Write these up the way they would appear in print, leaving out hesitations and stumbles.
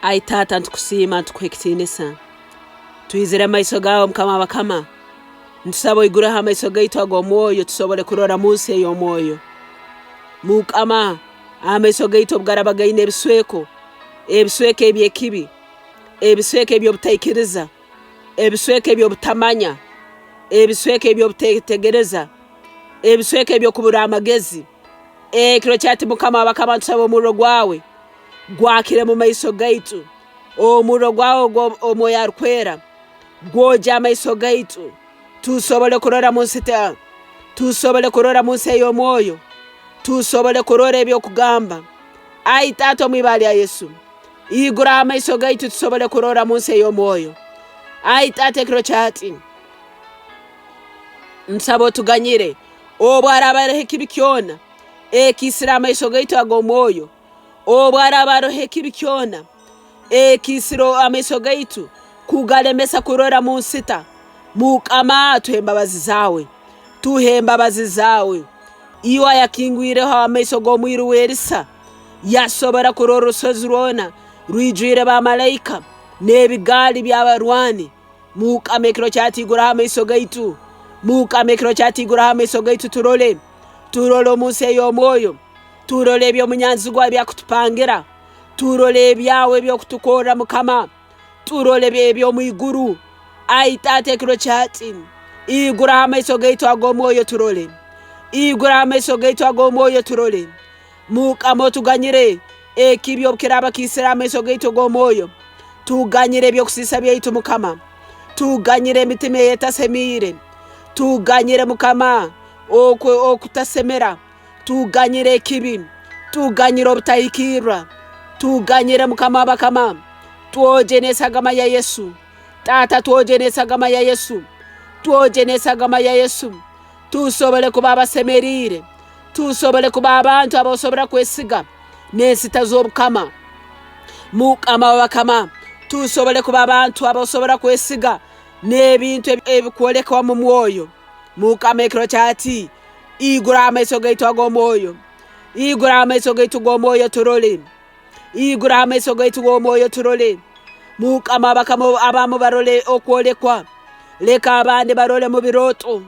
Ai Taata, nitukusiima, nitukuha ekitiinisa. Twizire mu maiso gaawe, Mukama w'abakama. Ntusaba oigureho amaiso gaitu ag'omwoyo tusobole kurora mu nsi ey'omwoyo. Mukama, amaiso gaitu obu garaba gaine ebisweko, ebisweko eby'ekibi, ebisweko eby'obutaikiriza, ebisweko eby'obutamanya, ebisweko eby'obuteetegereza, ebisweko eby'okubura amagezi, ekiro kyati Mukama w'abakama ntusaba omurro gwawe gwakire mu maiso gaitu. Omurro gwawe Omwoyo Arukwera gwogye amaiso gaitu tusobole kurora mu nsi tusobole kurora mu nsi ey'omwoyo, tusobole kurora eby'okugamba. Ai Taata, omu ibara lya Yesu, iguraho amaiso gaitu tusobole kurora mu nsi ey'omwoyo. Ai Taata, ekiro kyati nsaba otuganyire obu haraaba haroho ekibi kyona ekiisire amaiso gaitu ag'omwoyo. Obu haraaba haroho ekibi kyona ekiisire amaiso gaitu kugalemesa kurora mu nsita, Mukama tuhe embabazi zaawe, tuhe embabazi zaawe. Iwe ayakingwireho amaiso g'omwiru w'Erisa, yasobora kurora orusozi rwona rwijwire bamalaika n'ebigaali by'abarwani. Mukama ekiro kyatiiguraho amaiso gaitu, Mukama ekiro kyatiiguraho amaiso gaitu turole, turole omu nsi ey'omwoyo. Turole eby'omunyanzigwa ebyakutupangira, turole ebyawe eby'okutukorra Mukama, turole eby'omu iguru. Ai Taata, ekiro kyati, iguraho amaiso gaitu ag'omwoyo turole, iguraho amaiso gaitu ag'omwoyo turole. Mukama otuganyire ekibi obu kiraaba kiisire amaiso gaitu ag'omwoyo, tuganyire eby'okusiisa byaitu Mukama, tuganyire emitima ey'etasemiire, tuganyire Mukama okutasemera. Tuganyire ekibi, tuganyire obutahikirra, tuganyire Mukama w'abakama, twogye n'esagama ya Yesu. Taata, twogye n'esagama ya Yesu, twogye n'esagama ya Yesu, tusobole kuba abasemeriire, tusobole kuba abantu abasobora kwesiga n'ensita z'obukama. Mukama w'abakama, tusobole kuba abantu abasobora kwesiga n'ebintu ebikwolekwa mu mwoyo. Mukama ekiro kyati, Igura amaiso gaitu ag'omwoyo, igura amaiso gaitu g'omwoyo turole, igura amaiso gaitu g'omwoyo turole. Mukama abakama abamu barole okwolekwa, leka abandi barole mu birooto,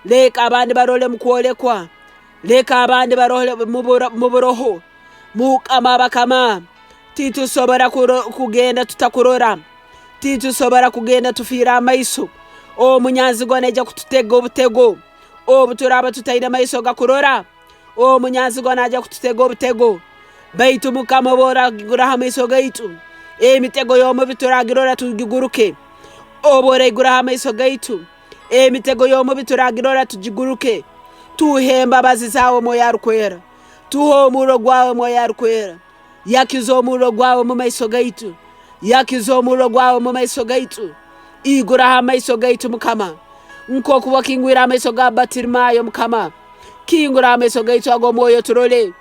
leka abandi barole mu kwolekwa, leka abandi barole mu buroho. Mukama abakama, titusobora kugenda tutakurora, titusobora kugenda tufiire amaiso. Omunyanzigwa naija kututega obutego. Obu turaaba tutaine maiso gakurora, omunyanzigwa naija kututega obutego. Baitu Mukama obu oraiguraho amaiso gaitu, emitego y'omubi turagirora tugiguruke. Obu oraiguraho amaiso gaitu, emitego y'omubi turagirora tugiguruke. Tuhe embabazi zaawe Mwoyo Arukwera. Tuhe omurro gwawe Mwoyo Arukwera. Yakiza omurro gwawe mu maiso gaitu. Yakiza omurro gwawe mu maiso gaitu. Iguraho amaiso gaitu Mukama. Nk'oku wakingwire amaiso ga Batirimaayo Mukama. Kingura amaiso gaitu ag'omwoyo turole.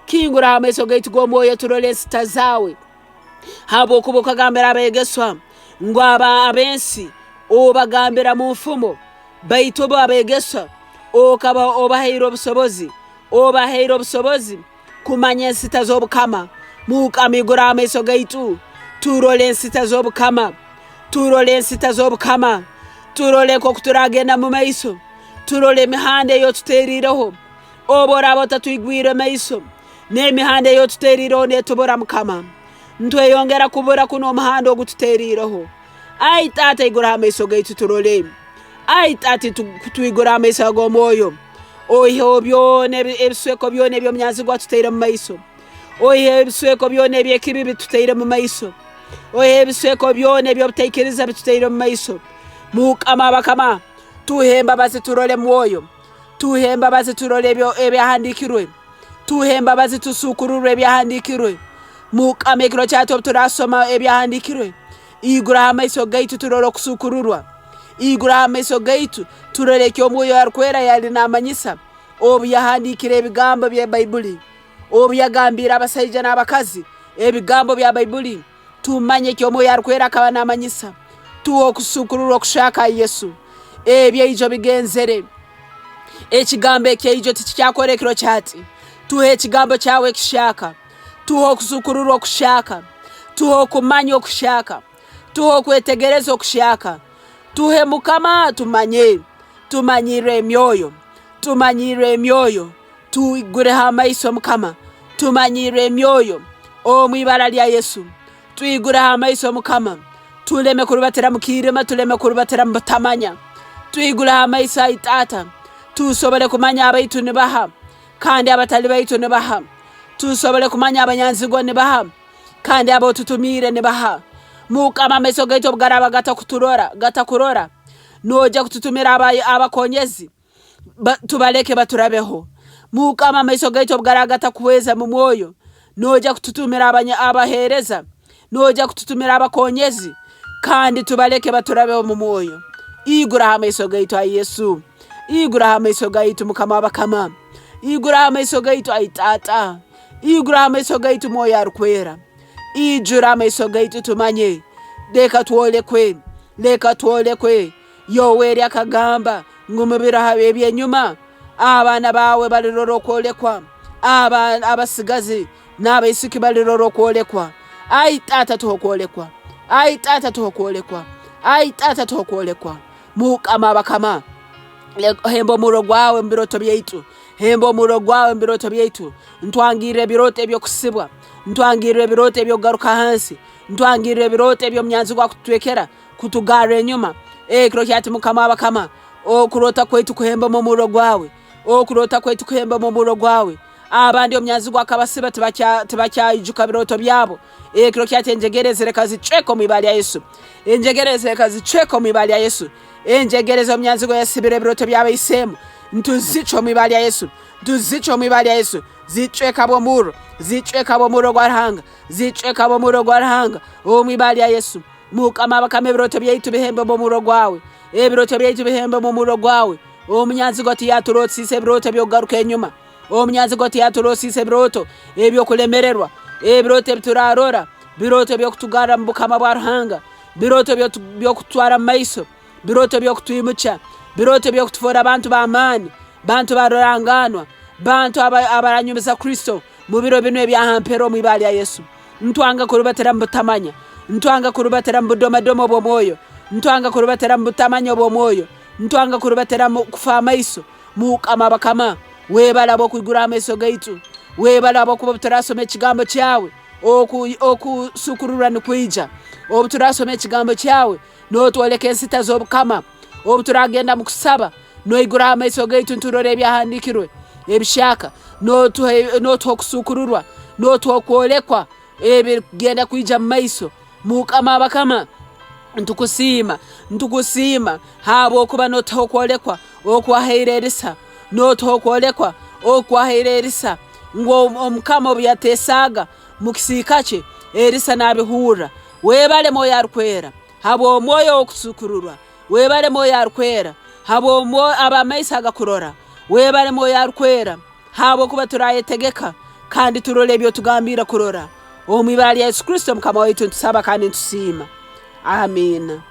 Kingura amaiso gaitu g'omwoyo turole ensita zaawe. Habwokuba okagambira abegeswa ngu aba ab'ensi obagambira mu nfumo, baitu bo abegeswa okaba obahaire obusobozi, obahaire obusobozi kumanya ensita z'obukama. Mukama igura amaiso gaitu turole ensita z'obukama, turole ensita z'obukama, turole nk'oku turagenda mu maiso, turole emihanda ei otuteriireho. Obu oraaba otatwigwire maiso, n'emihanda ei otuteriireho netubura Mukama. Ntweyongera kubura kunu omuhanda ogu tuteriireho. Ai Taata, iguraho amaiso gaitu turole. Ai Taata, twigure amaiso ag'omwoyo. Oiheho byona ebisweko byona eby'omunyanzigwa atutaire mu maiso. Oiheho ebisweko byona eby'ekibi bitutaire mu maiso. Oiheho ebisweko byona eby'obutaikiriza bitutaire mu maiso. Mukama abakama, tuhe embabazi turole mwoyo. Tuhe embabazi turole ebyahandiikirwe. Tuhe embabazi tusuukururwe ebyahandiikirwe. Mukama ekiro kyatu obu turasoma ebyahandiikirwe, iguraho amaiso gaitu turole okusuukururwa. Iguraho amaiso gaitu turole eki Omwoyo Arukwera yali namanyisa obu yahandiikire ebigambo bya Baibuli, obu yagambiire abasaija n'abakazi ebigambo bya Baibuli. Tumanye eki Omwoyo Arukwera akaba namanyisa. Tuhe okusuukururwa okushaka Yesu. Ebyaijo bigenzere. Ekigambo ekyaijo tikikyakora ekiro kyati. Tuhe ekigambo kyawe ekishaka. Tuhe okusuukururwa okushaka. Tuhe okumanya okuhyaka. Tuhe okwetegereza okuhyaka. Tuhe Mukama tumanye. Tumanyirre emyoyo. Tumanyirre emyoyo. Tuigureho amaiso Mukama. Tumanyirre emyoyo. Omu ibara lya Yesu. Twigureho amaiso Mukama. Tuleme kurubatira mu kiirima, tuleme kurubatira mu butamanya. Twigureho amaiso ai Taata. Tusobole kumanya abaitu nibaha kandi abatali baitu nibaha. Tusobole kumanya abanyanzigwa nibaha kandi abotutumiire nibaha. Mukama amaiso gaitu obugaraba gatakuturora, gatakurora, noija kututumira abakonyezi tubaleke baturabeho. Mukama amaiso gaitu obugaraba gatakuhweza mu mwoyo, noija kututumira abaheereza, noija kututumira abakonyezi kandi tubaleke baturabeho mu mwoyo. Iguraho amaiso gaitu ai Yesu, iguraho amaiso gaitu Mukama w'abakama, iguraho amaiso gaitu ai Taata, iguraho amaiso gaitu Mwoyo Arukwera. Ijura amaiso gaitu tumanye, leka twolekwe, leka twolekwe. Yoweri akagamba ngu mu biro eby'enyuma abaana baawe balirora okwolekwa, abasigazi n'abaisiki balirora okwolekwa. Ai Taata tuhe okwolekwa, ai Taata tuhe okwolekwa, ai Taata tuhe okwolekwa. Mukama abakama, hemba omurro gwawe mu biroto byaitu, hemba omurro gwawe mu biroto byaitu. Ntwangirra ebirooto eby'okusibwa, ntwangirra ebirooto eby'okugaruka hansi, ntwangirra ebirooto eby'omunyanzigwa kututwekera kutugarra enyuma. Ekiro kyati Mukama w'abakama, okuroota kwaitu kuhembemu omurro gwawe, okuroota kwaitu kuhembemu omurro gwawe. Abandi omunyanzigwa akabasiba tibakyaijuka birooto byabo. Ekiro kyati enjegere ezi leka zicweke omu ibara lya Yesu. Enjegere ezi leka zicweke omu ibara lya Yesu. Enjegere ez'omunyanzigwa yasibire ebirooto by'abaiseemu ntuzicwa omu ibara lya Yesu. Tuzicwa omu ibara lya Yesu. Zicweka bw'omurro, zicweka bw'omurro gwa Ruhanga, zicweka bw'omurro gwa Ruhanga omu ibara lya Yesu. Mukama abakama ebirooto byaitu bihembemu omurro gwawe. Ebirooto byaitu bihembemu omurro gwawe. Omunyanzigwa tiyaturotsiise ebirooto eby'okugaruka enyuma. Omunyanzigwa tiyaturotsiise ebirooto eby'okulemererwa. Ebirooto ebi turarora birooto eby'okutugarra mu bukama bwa Ruhanga, birooto by'okututwara mu maiso, birooto by'okutwimukya, birooto by'okutufoora bantu b'amaani, bantu ba ruranganwa, bantu abaranyumiza Kristo mu biro binu ebya ha mpero omu ibara lya Yesu. Ntwanga kurubatira mu butamanya. Ntwanga kurubatira mu budomadoma obw'omwoyo. Ntwanga kurubatira mu butamanya obw'omwoyo. Ntwanga kurubatira mu kufa amaiso. Mukama abakama, webale habw'okwigura amaiso gaitu. Webale habwokuba obu turasoma ekigambo kyawe, okusukururwa nikwija. Obu turasoma ekigambo kyawe, Notwoleka ensita z'Obukama. Obu turagenda mu kusaba, noiguraho amaiso gaitu niturora ebyahandiikirwe ebihyaka, notuha okusuukururwa, notuha okwolekwa ebirukugenda kwija mu maiso. Mukama w'abakama, ntukusiima, ntukusiima habwokuba notuha okwolekwa oku wahaire Erisa, notuha okwolekwa oku wahaire Erisa ngu Omukama obu yateesaaga mu kisiika kye, Erisa nabihurra. Webale Mwoyo Arukwera habw'omwoyo ow'okusuukururwa. Webale Mwoyo Arukwera habw'amaiso agakurora. Webale Mwoyo Arukwera habwokuba turayetegeka kandi turole eby'otugambiire kurora. Omu ibara lya Yesu Kristo Mukama waitu ntusaba kandi ntusiima. Amiina.